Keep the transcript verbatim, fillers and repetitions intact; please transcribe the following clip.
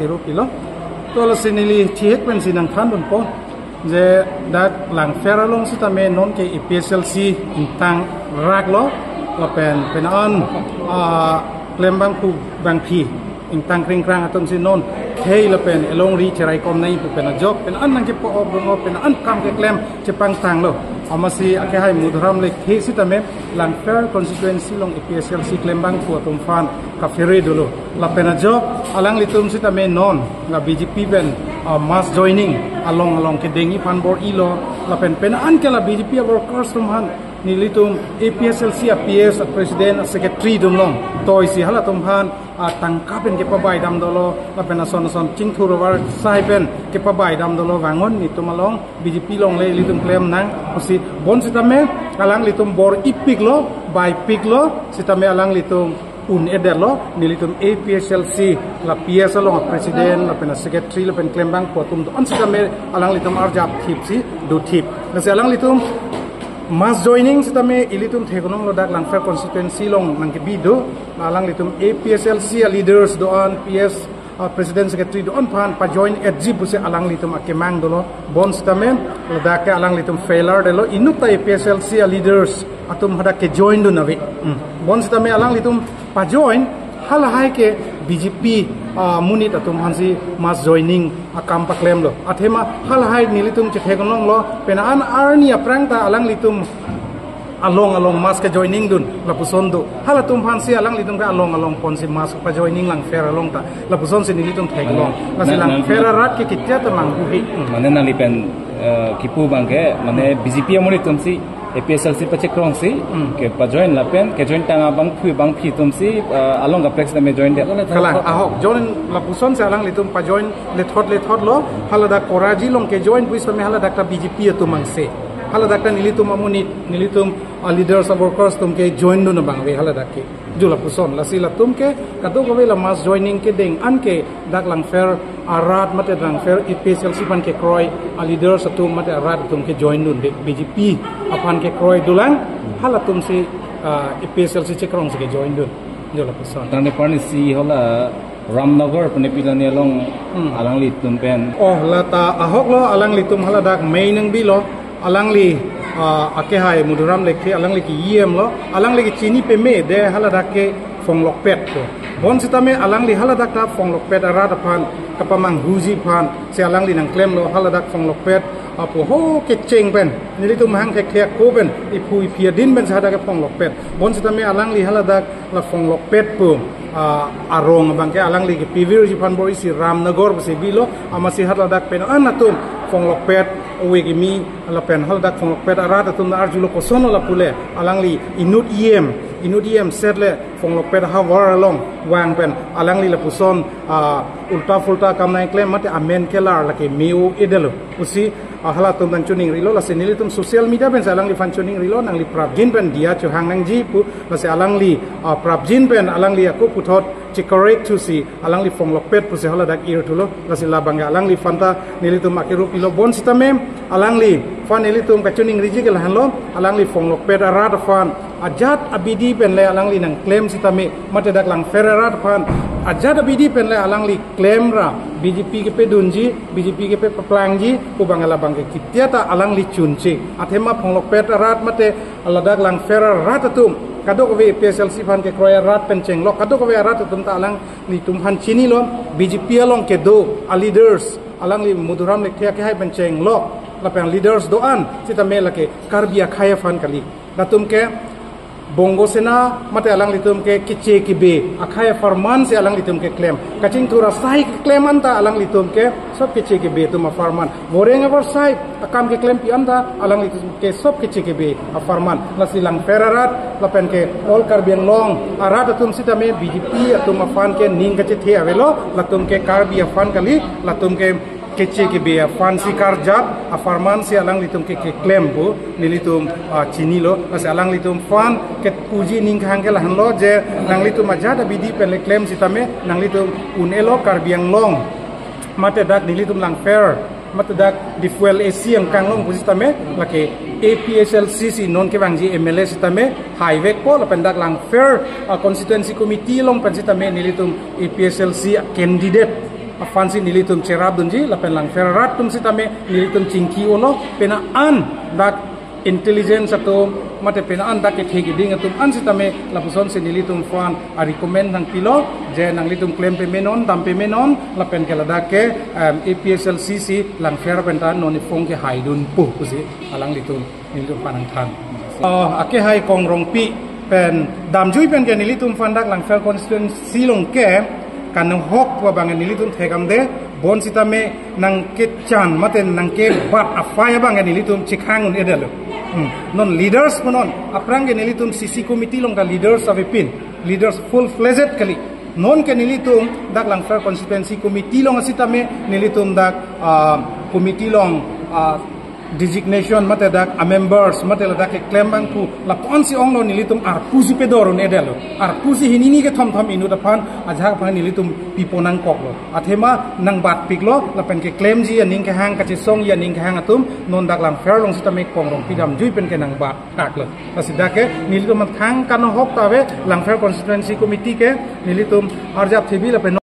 Rupi lo. To lasi neli thihek pensi nangthandunpo je dak Langpher along sitame non ke A P H L C ingtang raklo, lapen pen an, ah, klembangpo bangpi ingtang kringkrang atum si non khei lapen elongri cheraikom nangji pu pen ajok pen an nangkepo-op rong-op pen an kam keklem chepangtanglo. Amatsi akehai Madhuram Lekthe sitame Langpher constituency along A P H L C klembangpo atum aphan kaphere dolo. Lapen ajok alanglitum sitame non la B J P pen, ah, mass joining along along kedengji aphan bor-ilo. Lapen pen an ke la B J P a-workers atum aphan nelitum A P H L C a P S a president a secretary atum along toisi halatum aphan, ah, tangka pen kepabaidam dolo, lapen ason ason chingthur avarsai pen kepabaidam dolo, vangon netum along B J P along le ilitum klem nang pusi bonsitame alanglitum bor-ipiklo, baipiklo, sitame alanglitum un-edetlo, nelitum A P H L C la P S along a president lapen a secretary lapen klembangpo atum do-an sitame alanglitum arjap thipsi dothip. Lasi alanglitum mass joining sitame ilitum theklonglo dak Langpher constituency along nangkebi do, alanglitum A P H L C a leaders do-an, P S, ah, president secretary do-an aphan pajoin-etji pusi alanglitum akemang dolo. Bonsitame ladak ke alanglitum failure detlo, inutta A P H L C a leaders atum hadak kejoindun ave. Hmm. Bonsitame alanglitum pajoin, halahai ke B J P, ah, amonit atum aphansi mass joining akam paklemlo. Athema halahai nelitum chetheklonglo, pen an arni aphrang ta alanglitum along along mass kejoining dun lapuson do. Halatum aphansi alanglitum ke along along ponsi mass pajoining Langpher along ta lapusonsi nelitum theklong. Lasi na, na, Langpher arat ke ketia ta manghuhe. Hmm. Mane nangli pen, eh, kipu abang ke, mane B J P amonit atumsi A P H L C pachekrongsi, hmm, kepajoin lapen kejoin tang abangphu bangpi atumsi, eh, along kaprek sitame join det. Kalang, ahok, join lapusonsi alanglitum pajoin lethot lethotlo, haladak Koraji along kejoin pu sitame haladak ta B J P atum angse. Haladak ta nelitum amonit, nelitum, ah, leaders a-workers atum kejoindun abang ave haladak ke. Jo lapuson, lasi latum ke kadokave la mass joining kedeng an ke dak Langpher arat mate Langpher A P H L C aphan kekroi a leaders atum mate arat atum kejoindunde, B J P aphan kekroi dolang, halatumsi, ah, A P H L C chekrongsi kejoindun. Jo lapuson. Tangte parnisi hala Ramnagar pu ne pilani along, hmm, alanglitum pen. Oh, lata ahoklo, alanglitum haladak mei nangbilo, alangli, ah, akehai Madhuram Lekthe, alangli ke E M lo, alangli ke chini peme de haladak ke Phonglokpet pu. Bonsitame alangli haladak ta Phonglokpet arat aphan kapamanghuji aphansi alangli nangklemlo, haladak Phonglokpet apo ho kecheng pen, nelitum hang thekthe ako pen, iphu iphi adin pensi hadak ke Phonglokpet. Bonsitame alangli haladak la Phonglokpet pu, ah, arong abang ke alangli kepivirji aphan bor-isi Ramnagar pusi bilo, amatsi haladak pen an atum Phonglokpet ove kimi lapen haladak Phonglokpet arat atum ta arjulo kosonlo lapu le, alangli inut E M, inut E M set le Phonglokpet havar along vang pen alangli lapuson, ah, ulta phulta kam nangklem mate amen kelar lake me-o-edetlo pusi, ah, halatum nangchiningrilo, lasi nelitum social media pensi alangliphan chiningrilo, nangli prapjin pen diya chohang nangji pu, lasi alangli, ah, prapjin pen alangli ako puthot checorrect thusi alangli Phonglokpet pusi haladak irthulo, lasi labang ke alangliphan ta nelitum akirup ilo. Bonsitame alangliphan nelitum kachiningriji ke lahenlo, alangli Phonglokpet arat aphan ajat abidi pen le alangli nangklem sitame mate dak Langpher arat aphan ajat abidi pen le alangli klem ra B J P kepedunji, B J P kepepaplangji pu abang, labang ke ketia ta alangli chunche. Athema Phonglokpet arat mate ladak Langpher arat atum kadokave A P H L C aphan kekroi arat pen chenglok, kadokave arat atum ta alanglitum aphan chinilo, B J P along kedo a leaders, alangli Madhuram Lekthe akehai pen chenglok lapen leaders do-an sitame lake Karbi akhei aphan kali. Latum ke Bongo Sena mate alanglitum ke keche kebe akhei apharman si alanglitum keklem. Kachingthur asai keklem anta alanglitum ke sop keche kebe atum apharman. Voreng avarsai akam keklempi anta alanglitum ke sop keche kebe apharman. Lasi Langpher arat lapen ke all Karbi Anglong arat atum sitame B J P atum aphan ke ning kachethe avelo, latum ke Karbi aphan kali, latum ke keche kebe aphansi karjap apharman si alanglitum ke keklem pu nelitum, ah, chinilo. Lasi alanglitum aphan kepuji ning kehang ke lahenlo je nanglitum ajat abidi pen le klem sitame nanglitum un-elo, Karbi Anglong mate dak nelitum Langpher mate dak Diphu L A C angkang along pusitame lake A P H L C si non kevangji M L A sitame haivekpo, lapen dak Langpher, ah, constituency committee along pen sitame nelitum A P H L C candidate aphansi nelitum cherapdunji, lapen Langpher arat atum sitame nelitum chingki-olo, penang an dak intelligence atum, mate penang an dak kethe keding atum an sitame lapusonsi nelitum aphan a-recommend nangpilo, je nanglitum klem pemenon, dam pemenon, lapen ke ladak ke, em, A P H L C si Langpher pen ta non iphong kehaidunpo pusi alanglitum nelitum aphan nangthan. Oh, akehai Kong Rongpi pen damjui pen ke nelitum aphan dak Langpher constituency along ke kanohok pu abang nelitum thekdamde, bonsitame nangkechan mate nangkebat afai abang nelitum chekhang un-edetlo. Hmm. Non leaders pu non, aphrang ke nelitum C C committee along ta leaders avepin, leaders full-fledged kali. Non ke nelitum dak Langpher constituency committee along sitame nelitum dak, ah, committee along, ah, designation mate dak a-members mate ladak keklem abang pu lapuson si onglo, nelitum arpusi pedor un-edetlo. Arpusi hini hini kethom thom inut aphan ajahak aphan nelitum pipo nangkoklo. Athema nangbatpiklo, lapen keklemji aning kehang, kachesongji aning kehang atum non dak Langpher along sitame Kong Rongpi damjui pen ke nangbat-aklo. Lasi dak ke nelitum athang kanohok ta ave, Langpher constituency committee ke nelitum arjap thebi lapen